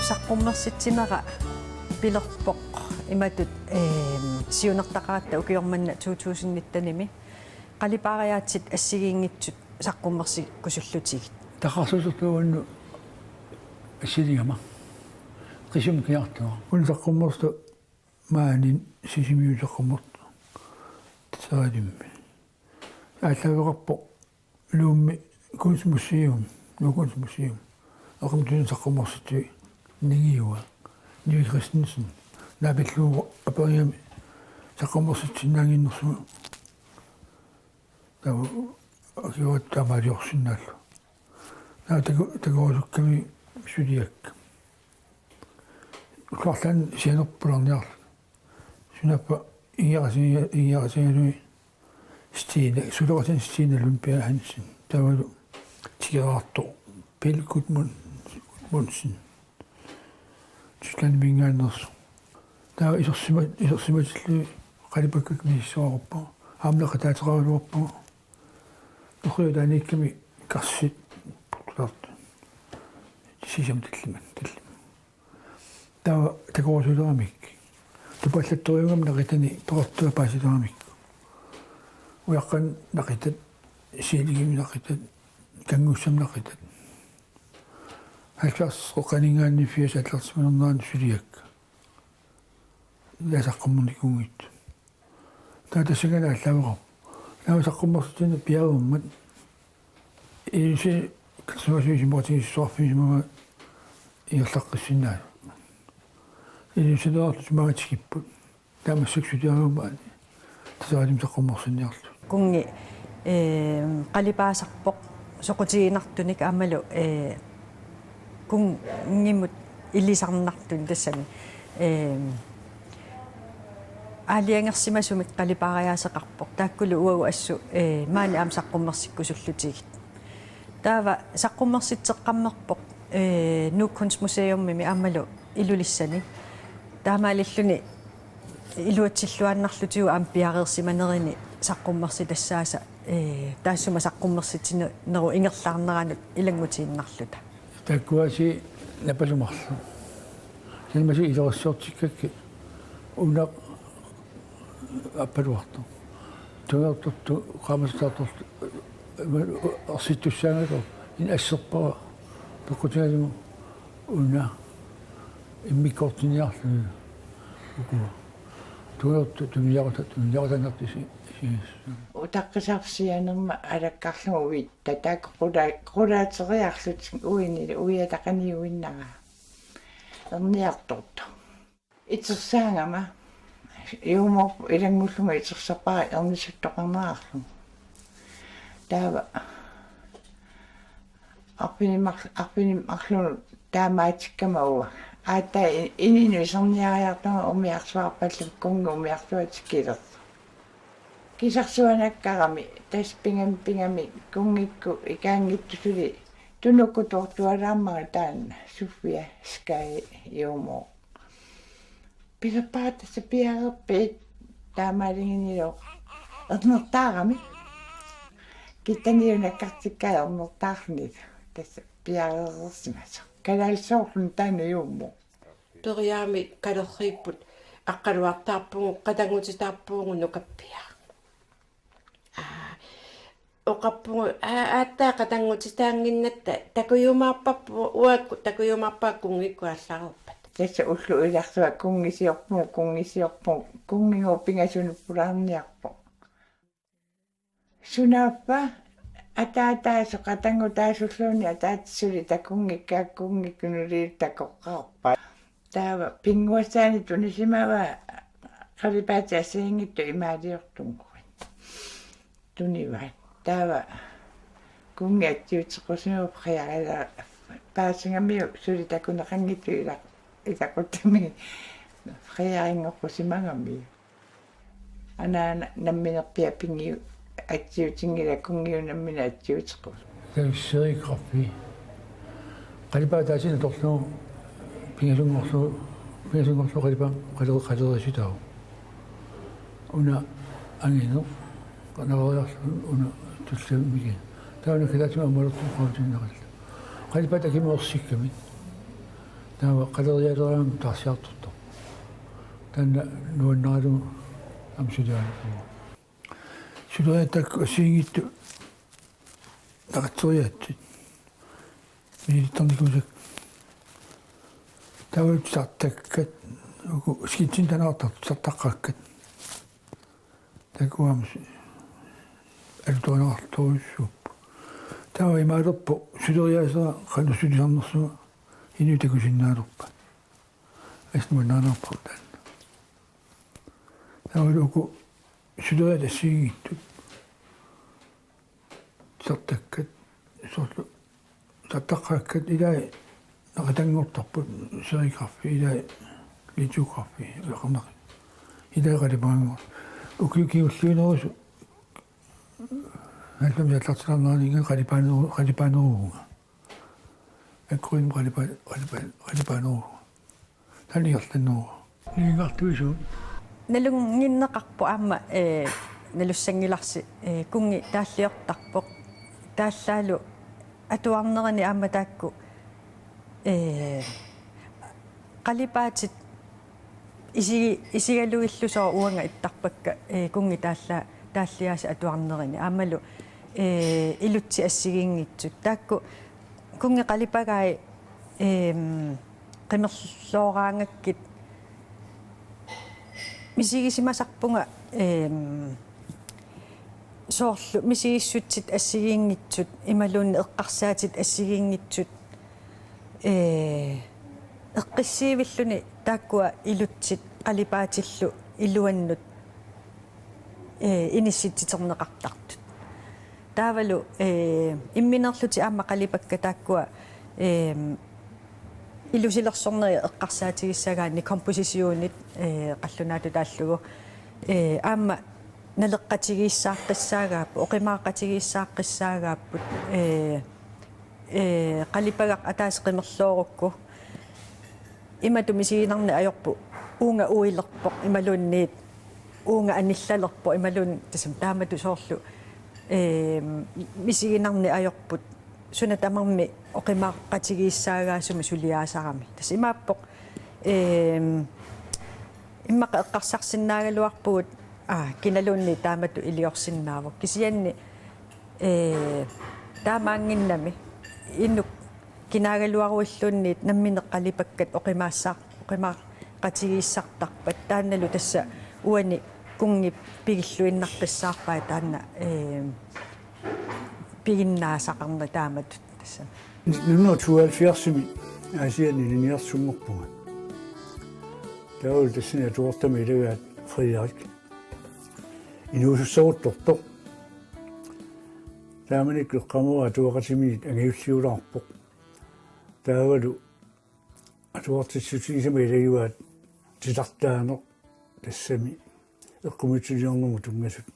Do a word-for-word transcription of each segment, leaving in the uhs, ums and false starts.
Saqqummersitsinera pilerpoq imatut, ehm, siunertaqaratta ukioq manna to tusind nitten-imi. Qalipaariaatsit assigiinngitsut saqqummersikkusullutigit. Taqarsuusertuunnu assiligama. Qisumik kiartua. Una saqqummersitu maani Sisimiut saqqummersitu. Taseralimmi. Aallaaveqarpoq Nuummi Kunstmuseum, Nuup Kunstmuseum. Aqamtun saqqummersitui Ningiua, Nivi Christensen. Naapillugu aperigami saqqummersitsinnaannginnersunga. Taava akiuat taamaaliorsinnaallu. Taava taku-, takorusukkami suliakka. Ullut arlaanni sianerput pulaarniarluta. Sunaaffa ingiaqatigiga-, ingiaqatigigalugit Stine, suleqatini Stine Lundberg Hansen. Taavalu tikeraartoq Pelle Gudmund-, Gudmundsen. Tysklandiminngaanneersoq. Taava isersima-, isersimatillugit qalipakkakka misissuaqarpunga. Aamma naqitaateqaraluarpunga. Torriutaaniikkami karsit pukkutaartut. Sisamat tallimat, tallimat. Taava takorusuleramik. Tupallattoriugami naqitani toqortua paasileramik. Ujaqqat naqitat, Siligimi naqitat, Kanngussamik naqitat. Halvfjerds oqaningaanni firs aallarsimanerani suliakka. Ilaa saqqummernikut. Taava tassanngaanniit aallaaveqarpoq. Taava saqqummersitsinni piareermat. Ilusi katsumasui simoratigissuarfigisumama ingerlaqqissinnaasut. Ilusileerlutik maatikipput. Taava massakkut suliarigama Taseralimmi saqqummersinniarlugu. Kunngi, eh, qalipaasarpoq soqutiginartunik aammalu, eh, kunngimut ilisarnartunik tassami. Eh, aalajangersimasumik qalipaariaaseqarpoq. Taakkulu uagut assut, eh, maani aamma saqqummersikkusullutigit. Taava saqqummersitseqqammerpoq, eh, Nuuk Kunstmuseumimi aammalu Ilulissani. Taamaalilluni iluatsilluinnarlutigu aamma piareersimanerini saqqummersitassaasa, eh, taassuma saqqummersitsinerup ingerlaarneranut ilanngutiinnarluta. Taakkuasi napasumarluk. Taamasi iluatsiortikkakkit una appaluartoq. Tungaartortut, qaammatit taartortut, ersittussaagaluartut, ina asserpara, peqqutigalugu una immikkoortinniarluni ukua. Tungaartortut tunniaqata-, tunniaqatannartusi isigissu. Utaqqisarsianerma alakkarlugu uitta, taakku qula-, qulaateriarlutik uinili, uiata qaniuinnara. Erniartortoq. Itersaagama. Juumoorput ilanngullunga itersappara ernisuttoqarnerarlugu. Taava arfineq-mar-, arfineq-marlunut taamaatikkama uanga. Aatsaat i-, ininut iserniariartunga umiarsuarpallunga kunngi umiarsuatik kilersoq. Kisarsuanakkarami, tassa pigami, pigami kunngikkut ikaanngitsut suli tunukkutoortualaarmanga taanna, Sofia Skye juumoor. Pilerpara tassa piareerpit taamaalinginilu ernertaarami. Kittanilu nakkartikkaa ernertaarluni tassa piareersimasoq. Kalaallisoorluni taanna juumoor. Periarami kalerriipput aqqaluartaarpugut, qatanngutitaarpugut nukappiaq. Aa, oqarpugut, aa, aatsaat qatanngutitaannginnatta takujumaarparput, uagut takujumaarpara kunngikkut aallareerpat. Tassa ullut ilarsua kunngisiorpugut, kunngisiorpugut, kunngigooq pingasunut pulaarniarpoq. Sunaaffa ataataasoq qatanngutaasulluunniit ataatsip suli takunngikkaa kunngikkut nuliillu takoqqaarpaa. Taava pinnguassaanik tunisimavaa qalipaatit assigiinngitsut imaaliortunngui. Tunivaat. Taava kunngi atsiuteqqusimavoq friarila-, paasigamiuk suli takuneqanngitsoq ila-, ilaquttami friarinngoqqusimagamiuk. Anaana namminerpiaq pigiu atsiutinngilaq kunngiup nammineq atsiuteqqusoq. Taava serigrafi. Qalipaat ataasiinnaq atorlugu pingasunngorlugu, pingasunngorlugu qalipaat qale-, qaleriissutaavoq. Una angineq, qanariarlugu una tulliani. Taava una kalaallisut aamma amerlanersoq qaavatigineqarlugu. Qalipaat akimut ersikkamik. Taava qalerialeraangama taarsiartortoq. Taanna nuannaralugu aamma suliarineqarpoq. Suleriaaseq assigiinngitsut naqitseriaatsit. Miilittarnikuusakka. Taava tusartakkat, uku skitsit tanaartartut tusartaqqaakkat. Takuam alutorineqartorujussuupput. Taava imaalerpoq suleriaasera qanoq sulisarnersunga inuit takusinnaalerpat. Assut nuannarinerpaaq taanna. Taava uku suleriaaseq assigiinngitsut tusartakkat, soorlu tusartaqqaakkat, ilai naqitanngoortarput serigrafi, ilai litografi, eqarnaqi. Ilai qalipaanngoor. Ukiut kingulliunerusut halvfems aallartilaarneraninnga qalipaaneru-, qalipaaneruuvunga. Akkuin qalipa-, qalipa-, qalipaaneruuvunga. Taanna ingerlanneruvoq. Nivingartuisuut. Nalunnginneqarpoq aamma, ee, nalussanngilarsi, ee, kunngi taalliortarpoq. Taallaalu atuarnerini aamma taakku, ee, qalipaatit isigi-, isigalugillu sooq uanga ittarpakka, ee, kunngi taalla-, taalliaasat atuarnerini. Aammalu, ee, ilutsit assigiinngitsut. Taakku kunngi qalipagai, eem, qimerlooraangakkit misigisimasarpunga, eem, soorlu misigissutsit assigiinngitsut imaluunniit eqqarsaatit assigiinngitsut, ee, eqqissiivilluni taakkua ilutsit qalipaatillu iluannut, ee, inissitsiterneqartartut. Taavalu, ee, imminerlutik aamma qalipakkat taakkua, ee, ilusilersornerit eqqarsaatigissagaanni kompositionit, ee, qallunaatut taallugu, ee, aamma naleqqatigiissaaqqissaagaapput, oqimaaqatigiissaaqqissaagaapput, ee, ee, qalipagaq ataaseq qimerloorukku imatut misiginarneq ajorput, uunga uilerpoq imaluunniit uunga anillalerpoq imaluunniit, tassami taamatut soorlu, ee, misiginarneq ajorput suna tamarmi oqimaaqatigiissaagaasumik suliaasarami. Tassa imaappoq, ee, immaqa eqqarsarsinnaagaluarpugut, aa, kinaluunniit taamatut iliorsinnaavoq. Kisianni, ee, taamaannginnami inuk kinaagaluaruilluunniit nammineq qalipakkat oqimaassaaq-, oqimaaqatigiissartarpat. Taannalu tassa uani kunngi pigilluinnaqqissaarpai taanna, ee, piginnaasaqarneq taamatut tassami. Nitten hundrede og tooghalvfjerdsimi Aasianni ilinniartunngorpunga. Taavalu tassani atuartama ilagaat Frederik. Inuusussaruttortoq. Taamanikkut eqqaamavara atuaqatimiit angajulliulaarpoq. Taavalu atuartitsissutigisama ilagivaat titartaaneq, tassami eqqumiitsuliornermut tunngasut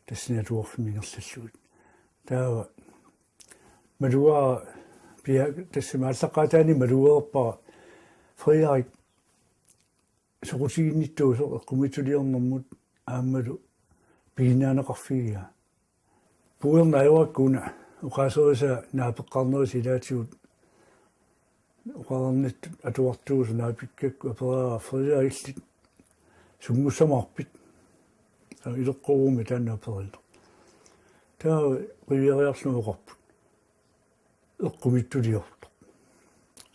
tassani atuarfimmi ingerlallugit. Taava malugaara pia-, tassami aallaqqaataani malugereerpara Frederik soqutiginnittuusoq eqqumiitsuliornermut aammalu piginnaaneqarfigigaa. Puiorneq ajorakku una oqaaserisaa naapeqqaarnerisa ilaatigut oqarnittut atuartuusut naapikkakku aperaara: Frederik, illit sunngussamaarpit? Aa, ileqqoruummi taanna aperineq. Taava qiviariarlunga oqarput: Eqqumiitsuliortoq.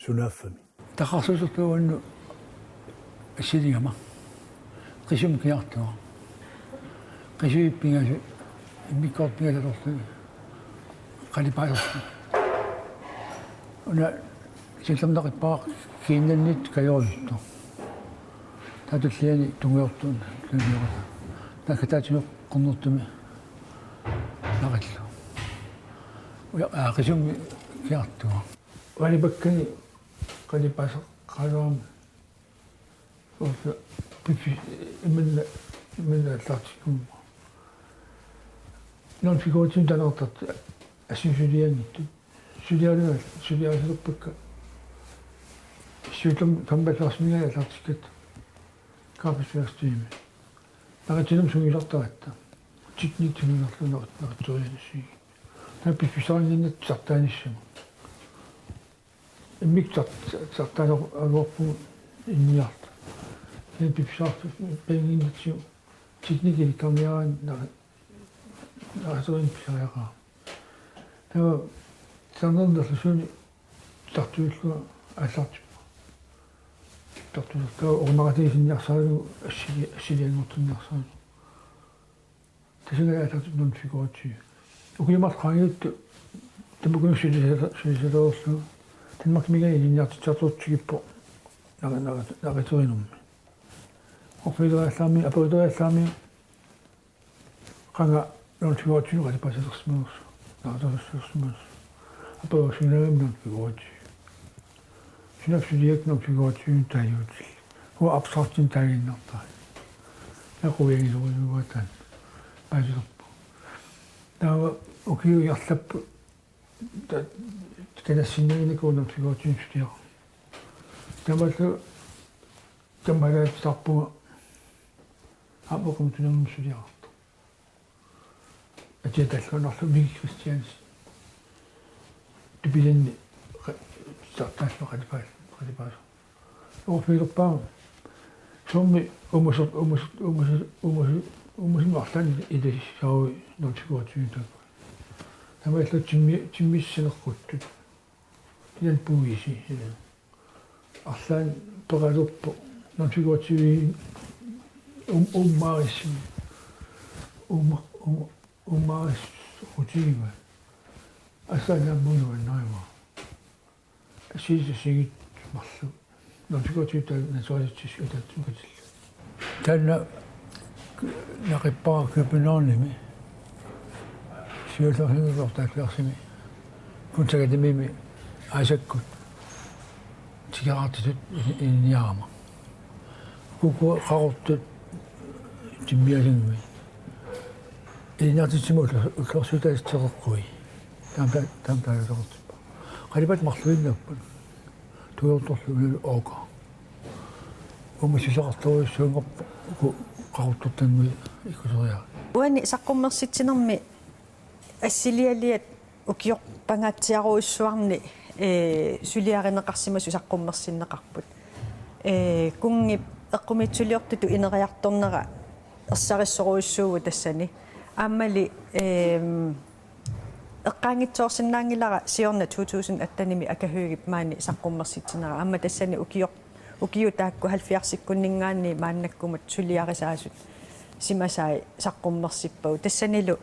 Sunaaffami? Taqarsuusertuugunnu assiligama. Qisumik kiartua. Qisuit pingasut, immikkoortut pingasut atorlugit qalipaaserlugit. Una siullermik naqippara kiinnanniit kajorujuttoq. Taava tulliani tungujortoq tungujortoq. Taava kataatimeqqornertumi naqillugu. Uja, aa, qisumik kiartua. Qalipakkani qalipaaseqqaalaarami. Soorlu piffi-, imanna, imanna aallartikkumma. Nonfiguritsinni tanaartartut assut suliaanngitsut. Suliaanera-, suliaasalerpakka. Siullermik femoghalvfjerdsimiingaanniit aallartikkatta. Kaffeværkstedimi. Naqitsinamik sungiusartaratta. Teknik sungiusarluni naqit-, naqitseriaanissagit. Taava piffissarinnginnatta tusartaanissamut. Immikkut sart-, sartaasoq aluarpugut ilinniartut. Kisianni pipsaartu peqannginnatsigit teknikkikkut karniaraanni nari-, nariterineq pisariaqarami. Taava sannernerlusuuni tartuillunga aallartippunga. Tartuilertaa ornaqatigisinniarsaralugu assili-, assilianngortinniarsaralugu. Tassa aallartippunga nonfigurativ. Ukiut marluk qaangiuttut tamakkununnga sulisale-, sulisalereerlunga. Danmarkiminngaanniit ilinniartitsisartoq tikippoq. Nari-, nari-, nariterinermi. Orfiileriallaarmi, aperiteriallaarmi, qanga nonfigurativimik qalipaasalersimanersoq, nariterilersimanersoq. Aperiussinnaagammi nonfigurativ. Suna suliakka nonfigurativimik taaguutillit? Uanga abstraktimik taaginnartara. Naquiagisorujuuataan. Paasilerpoq. Taava ukiut ingerlapput ta-, takusinnaanngilakka nonfigurativimik suliaq. Taamalu taamaalaatsisarpunga aamma eqqumiitsuliornermik suliaqartoq. Atia talluanarlu Mikkel Kristiansen. Tupilinni qa-, sartaallu qalipaa-, qalipaasoq. Orfiilerpaamik. Soormi umasoq, umasoq, umasoq, umasoq, umasoq arlaannik ilisarui nonfigurativimik taakku. Taamaalillutik timmi-, timmissaneqquttut. Ilan puisi, ja. Arlaannik peqalerpoq, nonfigurativimik um-, uummaarissi-, uumma-, uum-, uummaarissutigivaa. Assut aamma nuannarinarpoq. Assigiinngitsut marluk. Nonfigurativit taava naturalistisk ataatsimoorlutik. Taanna naqippara Københavnimi siullersuisoq halvfjerdsimi Kunstakademiimi aasakkut tikeraartitut ilinniarama. Kuku qaqortut timmiasunngui. Ilinniartitsisumik ullor-, ullorsiutaasut teqeqqui. Taama ta-, taama taaguuteqartippoq. Qalipaat marluinnaapput. Tujortorlu unalu ooka. Uumma sisoqartorujussuanngorpoq uku qaqortortanngui ikkuseriaat. Uani saqqummersitsinermi assilialiat ukiorpangaatsiarujussuarni, ee, suliarineqarsimasut saqqummersinneqarput. Ee, kunngip eqqumiitsuliortutut ineriartornera ersarissorujussuuvoq tassani. Aammali, eem, eqqaanngitsoorsinnaanngilara siorna to tusind attenimi Aka Høeghip maani saqqummersitsinera. Aamma tassani ukior-, ukiut taakku halvfjerdsikkunninngaanniit maannakkumut suliarisaasut simasai saqqummersippagut. Tassanilu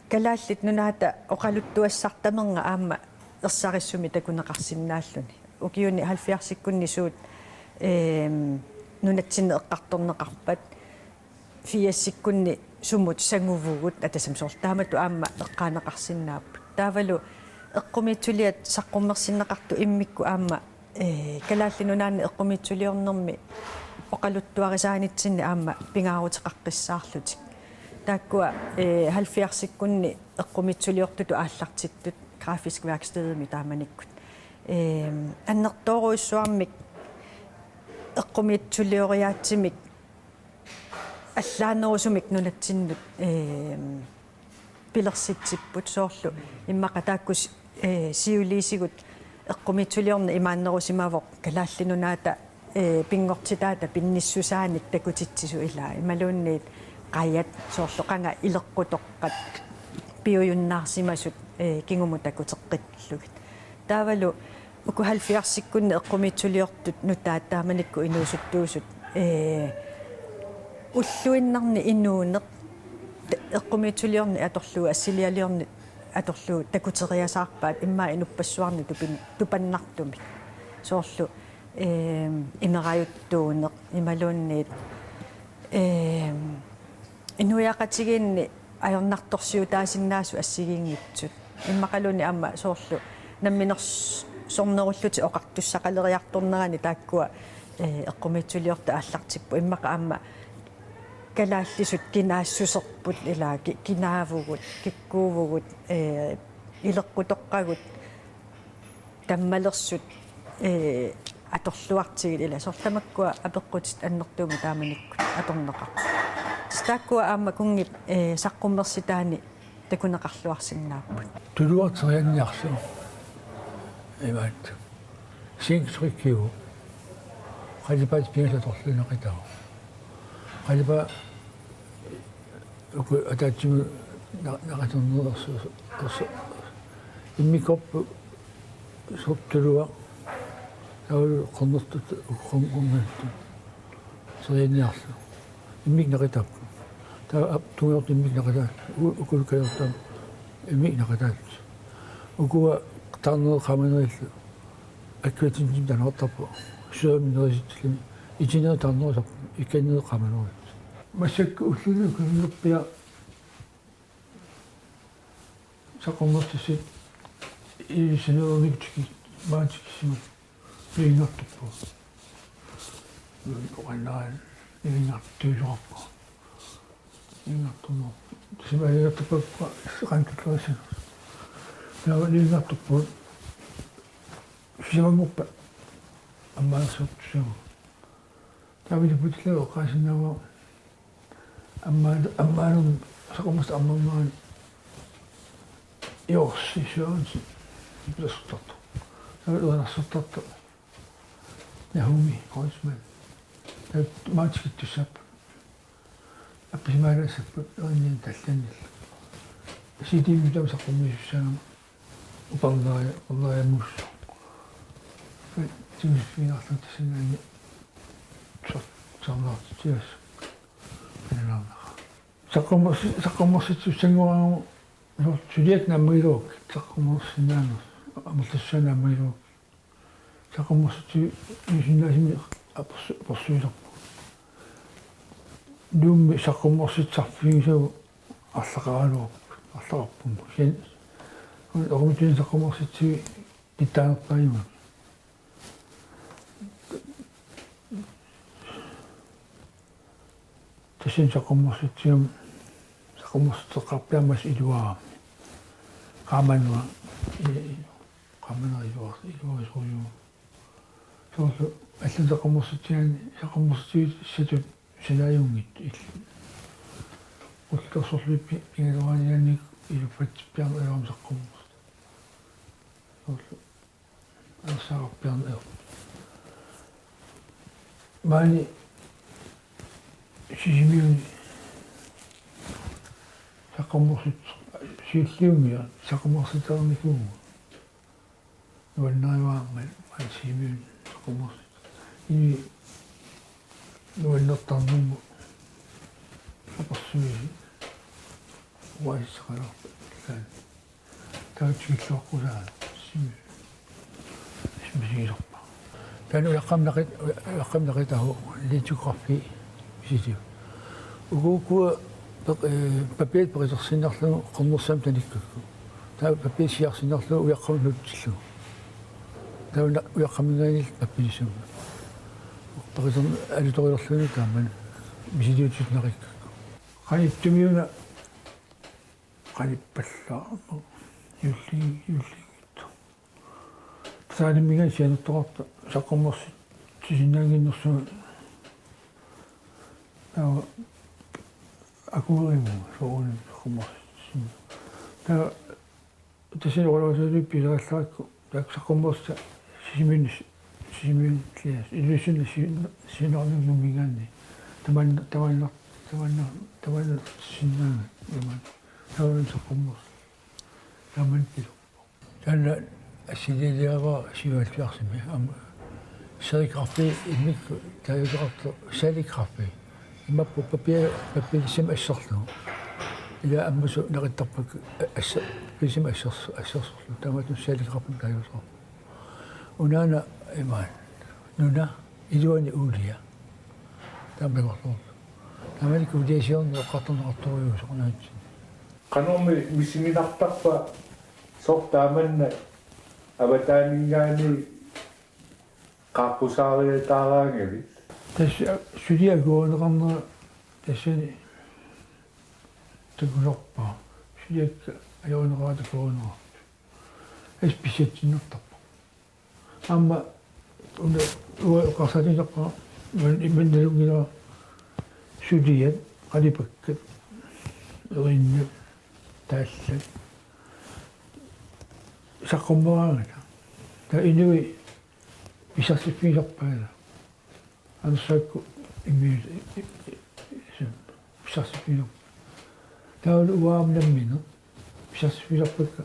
Kalaallit Nunaata oqaluttuassartamerngit aamma ersarissumik takuneqarsinnaalluni. Ukiuni halvfjerdsikkunni suut, eem, nunatsinni eqqartorneqarpat, firsikkunni sumut sanguvugut, ataasiinnaq soorlu taamatut aamma eqqaaneqarsinnaapput. Taavalu eqqumiitsuliat saqqummersinneqartut immikkut aamma, ee, Kalaallit Nunaanni eqqumiitsuliornermi oqaluttuarisaanitsinni aamma pingaaruteqaqqissaarlutik. Taakkua, ee, halvfjerdsikkunni eqqumiitsuliortutut aallartittut Grafisk Værkstedimi taamanikkut. Eem, annertoorujussuarmik eqqumiitsulioriaatsimik allaanerusumik nunatsinnut, eem, pilersitsipput soorlu immaqa taakku s-, ee, siuliisigut eqqumiitsuliorneq imaannerusimavoq Kalaallit Nunaata, ee, pinngortitaata pinnissusaanik takutitsisut ilaa imaluunniit qajat soorlu qanga ileqqutoqqat piujunnaarsimasut, ee, kingumut takuteqqillugit. Taavalu uku halvfjerdsikkunni eqqumiitsuliortut nutaat taamanikkut inuusuttuusut, ee, ulluinnarni inuuneq ta-, eqqumiitsuliorneq atorlugu assilialiorneq atorlugu takuteriasaarpaat immaqa inuppassuarnit tupin-, tupannartumik. Soorlu, eem, imerajuttuuneq imaluunniit, eem, inuiaqatigiinni ajornartorsiutaasinnaasut assigiinngitsut. Immaqaluunniit aamma soorlu namminersornerullutik oqartussaqaleriartornerani taakkua, ee, eqqumiitsuliortut aallartipput. Immaqa aamma kalaallisut kinaassuserput ilaa ki-, kinaavugut, kikkuuvugut, ee, ileqqutoqqagut, tammalersut, ee, atorluartigit ilaa. Soorlu tamakkua apeqqutit annertuumik taamanikkut atorneqarput. Tassa taakkua aamma kunngip, ee, saqqummersitaani takuneqarluarsinnaapput. Tuluarterianniarlu. Imaat. Singsrikkiu. Qalipaat pingasut atorluinnaqitau. Qalipaat uku ataatsimut na-, naqatorneq ersu-, ersu-, immikkorput sortulua taavalu qernertut qernertut serianniarlu. Immik naqitaapput. Taava ap-, tungaanut immik naqitaat. U-, uku kajortam immik naqitaat. Ukua taarnerit qaamanerillu. Akkuatintim tanortarpu. Syömnerisitsilimi. Itinerit taarnerisarput. Ikkannerit qaamanerit. Massakkut ulluni ukiunerpia saqqummersitsisut ilissi nuunnikkut tiki-, maani tikissimapput. Nivinngartorput. Oqannaani nivinngartuusoqarpoq. Nivinngartorpoq. Tassa nivinngartorpakka qanittulerissagaat. Taava nivinngartorput. Sisamanngorpat. Ammaanersuartussaavoq. Taava ilipputilaavoq oqaasinnaavoq. Ammaa-, ammaanermut saqqummersitsisut ammarneranni Jorsi Sørensen. Ippilersortartoq. Taava erinarsortartoq. Naomi Kreutzmann. Taava maani tikittussaapput. Appisimaalaassapput erinani tallanillu. Sitimmi taava saqqummiisussaagama. Upernaria-, upernaria muussu. Timisviinarluta sinnaani sor-, sornaartitsigassaq. Qinalaarnera. Saqqummersi-, saqqummersitsissussanngoraangama soorlu suliat naammagilerukkit saqqummersinnaaneq amerlassusaat naammagilerukkit. Saqqummersitsisut inuusinnaasumik apersu-, apersuilerput. Nuummi saqqummersitsisarfigisagut arlaqaraluarput, arlaqarpugut. Kisianni uagut saqqummersitsisut pitsaanerpaajummat. Tassani saqqummersitsigamik, saqqummersitseqqaarpiarmat iluarammi. Qaamanera, i-, i-, qaamanera iluar-, iluarisorujussuuvoq. Soorlu allanut saqqummersitsigaanni, saqqummersitsissatut sanaajunngittut illit. Qullersorluinnarpit pigaluaraanni iluffatsippiarneq ajorami saqqummersitaq. Soorlu arsarpiarneq. Maani Sisimiuni saqqummersitsisut siulliummik saqqummersitsereernikuuvugut. Nuannarivaat maani Sisimiuni saqqummersitsisut. Inuit nuannertarnermut apersuisi uaisissaqalaarput. Taava tikilluaqqusaat simi-, simisigisarpara. Taanna ujaqqamik naqit-, ujaqqamik naqitaasoq litografi misissuisoq. Uku ukua peq-, ee, papiat peqitersinnarlugu qernersamik tanikkakku. Taava papiat siaarsinnarlugu ujaqqamut nuutsillugu. Taava una-, ujaqqaminngaanniit pappialassammat. Peqiterneq alutorilerluni taamani misiliutitut naqikkakku. Qanittumiuna qanippallaarneq. Juulli-, juulliuttut. Pitaanimminngaanniit sianertoqartoq saqqummersitsisinnaannginnersunga. Taava akuerimma soorunami saqqummersitsisinnaallunga. Taava tassani oqaluuseriviup pilerallakku taakku saqqummersitsisut Sisimiuni, Sisimiuni Ilulissani si-, siunermik Nuumminngaanniit. Tamanna, tamanna, tamanna, tamanna sinnaangat imaat. Tamanna saqqummersi-. Tamanna pilu. Taanna assiliiliaraara syvoghalvfjerdsimi aamma serigrafi immikkut taaguuteqartoq saligrafi. Imaappoq papia-, pappialassamik asserlugu. Ila ammasut naqittarpakka a-, assa-, pappialassamik assers-, assersorlugu. Taamaattumik saligrafimik taaguuteqarpoq. Unaana imaat. Nuna iluani uulia. Taama pingorlugu. Taamanikkut uuliasiorneq eqqartorneqartorujuusoq unaatsinni. Qanormi misiginartarpa soorlu taamanna avataaninngaanniit qaaqqusaariataaraangavit? Tassa suliaq akuerineqarnera tassani takusarpara. Suliakka ajorineqarata akuerineqartut. Tassa pissatsinnertarpoq. Aamma una uanga eqqarsaatigisarpara, iman-, imannalunngilara suliat, qalipakkat, erinnat, taallat saqqummeraangata. Taava inuit Pissarsiffigisarpakka. Anersaakkut immiut pissarsiffigisarpakka. Taavalu uanga nammineq pissarsiffigisarpakka.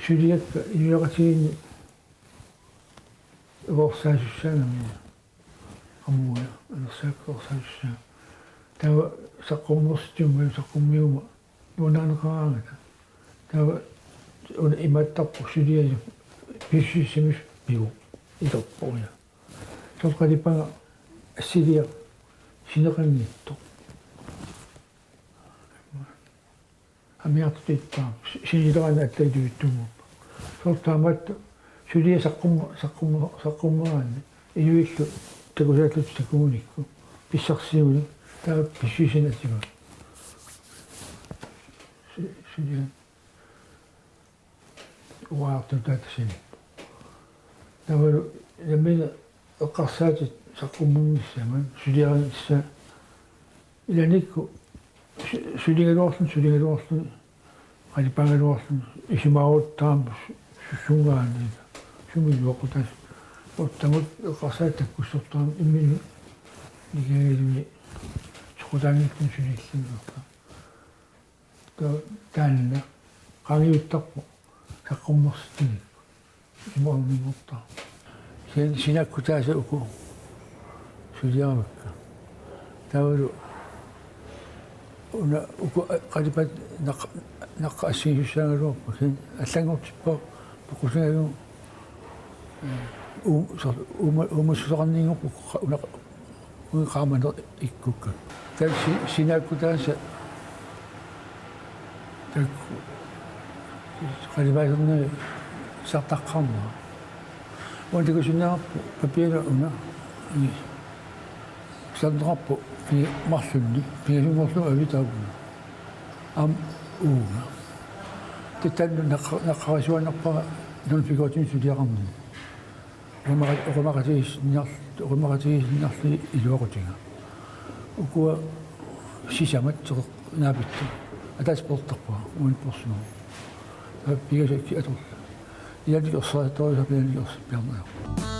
Suliakka inuiaqatigiinni ukorsaasussaangamik. Amuuna, anersaakka ukorsaasussaanga. Taava saqqummersitsivunga, saqqummiuma nuannarineqaraangata. Taava una imaattarpoq suliaq pissusissamisoq pivoq. Itorpoq una. Soorlu qalipagaq assiliaq sineqanngitsoq. Amigartut ittaa, si-, sinileraanni attaittuuttuummappa. Soorlu taamaattut suliaq saqqumma-, saqqumma-, saqqummeraanni inuillu takusaallutik takugunikku pissarsiunik taava pissusinik assigaa. Su-, suliaq uaartutaata sini. Taavalu nammineq eqqarsaatit saqqummernissaat, suliarinissaat. Ilaannikkut su-, suligaluarluni, suligaluarluni, qalipagaluarluni, isumaaruttaarami su-, sussunngaanniit, sumi iluaqutaasut. Uagut eqqarsaatit takkussortarami imminut nikingaluarluni soqutaanngitsunik sulilluinnartarami. Ta-, taanna qaangiuttarpoq saqqummersitsinikkut. Isumaarunnginngortarami. Sin-, sinaakkutaasa uku suliaramikku. Taavalu una uku a-, qalipaat naq-, naqqat assigisussaagaluarput, kisianni allanngortippaat peqqusigalugu, eh, uum-, soor-, uuma-, uumassuseqarnianngorput uku qa-, una qa-, uunga qaamaneq ikkukka. Taava si-, sinaakkutaasa taakku qalipaasernerit isertaqqaarnera. Uanga takusinnaavarput papiala una. Ii. Iserneqarpoq pi-, marlunni, pingasunngorlugu avitaavunga. Aamma uunga. Taava taanna naqqa-, naqqarisuaannarpara nunap figuritini suliaqarnera. Oqimaqat-, oqimaqatigisinniar-, oqimaqatigisinniarlugit iluaqutiga. Ukua sisamat teqeq-, naapittoq. Ataaseq poortarpara, uani porsuuvoq. Taava pingasut atorlugit. Ilaanni ersarissorujussuarput ilaanni ersarpiarneq ajorput.